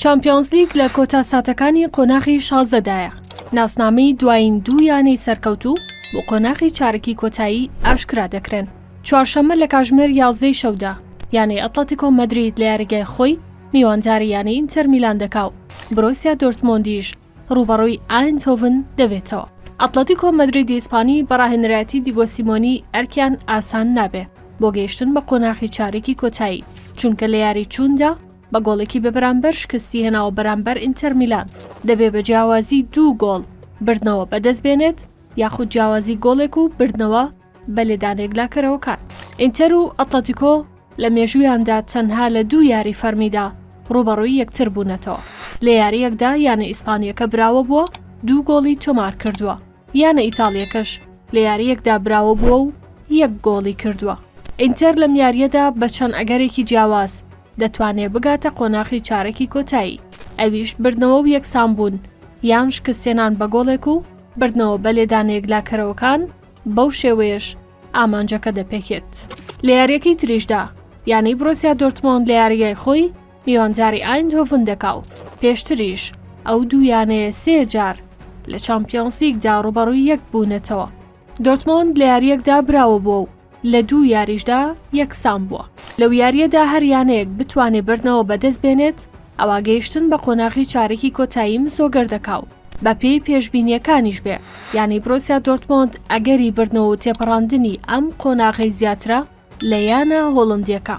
چامپیۆنزلیگ لە کۆتا ساتەکانی قۆناخی شازدەدایە، ناسنامەی دوایین دوو یانەی سەرکەوتوو بۆ قۆناخی چارەکی کۆتایی ئاشکرا دەکرێن. چوارشەممە لە کاژمێر یازدەی شەودا یانەی ئەتڵەتیکۆ مەدرید لە یاریگای خۆی میوانداری یانەی ئینتەر میلان دەکا و برۆسیا دۆرتمۆندیش ڕووبەڕووی ئایندهۆڤن دەبێتەوە. ئەتڵەتیکۆ مەدریدی ئیسپانی بە ڕاهێنەرایەتی دیگۆ سیمۆنی ئەرکیان ئاسان نابێ بۆ گەیشتن بە قۆناخی چارەکی کۆتایی، چونکە لە یاری چووندا بە گۆڵێکی بێبەرامبەر شکستی هێناوە بەرامبەر ئینتەر میلان، دەبێ بە جیاوازی دوو گۆڵ بردنەوە بەدەستبێنێت یاخود جیاوازی گۆڵێک و بردنەوە بە لێدانە یەکلاکەرەوەکان. ئینتەر و ئەتڵەتیکۆ لە مێژوویاندا تەنها لە دوو یاری فەرمیدا ڕووبەڕووی یەکتر بوونەتەوە، لە یارییەکدا یانە ئیسپانییەکە براوە بووە دوو گۆڵی تۆمارکردووە، یانە ئیتاڵییەکەش لە یارییەکدا براوە بووە و یەک گۆڵی کردووە. ئینتەر لەم یارییەدا بە چەند ئەگەرێکی جیاواز دەتوانێ بگاتە قۆناخی چارەکی کۆتایی، ئەویش بردنەوە و یەکسانبوون یان شکستهێنان بە گۆڵێک و بردنەوە بە لێدانە یەکلاکەرەوەکان، بەو شێوەیەش ئامانجەکە دەپێکێت. لە یارییەکەی تریشدا یانەی برۆسیا دۆرتمۆند لە یاریگای خۆی میوانداری ئایندهۆڤن دەکا و پێشتریش ئەو دوو یانەیە سێ جار لە چامپیۆنزلیگدا ڕووبەڕووی یەک بوونەتەوە. دۆرتمۆند لە یارییەکدا براوە بووە و لە دوو یاریشدا یەکسان بووە. لەو یارییەدا هەر یانەیەک بتوانێ بردنەوە بەدەست بێنێت، ئەوا گەیشتن بە قۆناغی چارەکی کۆتایی مسۆگەر دەکا و بەپێی پێشبینییەکانیش بێ، یانەی برۆسیا دۆرتمۆند ئەگەری بردنەوە و تێپەڕاندنی ئەم قۆناغەی زیاترە لە یانە هۆڵندییەکە.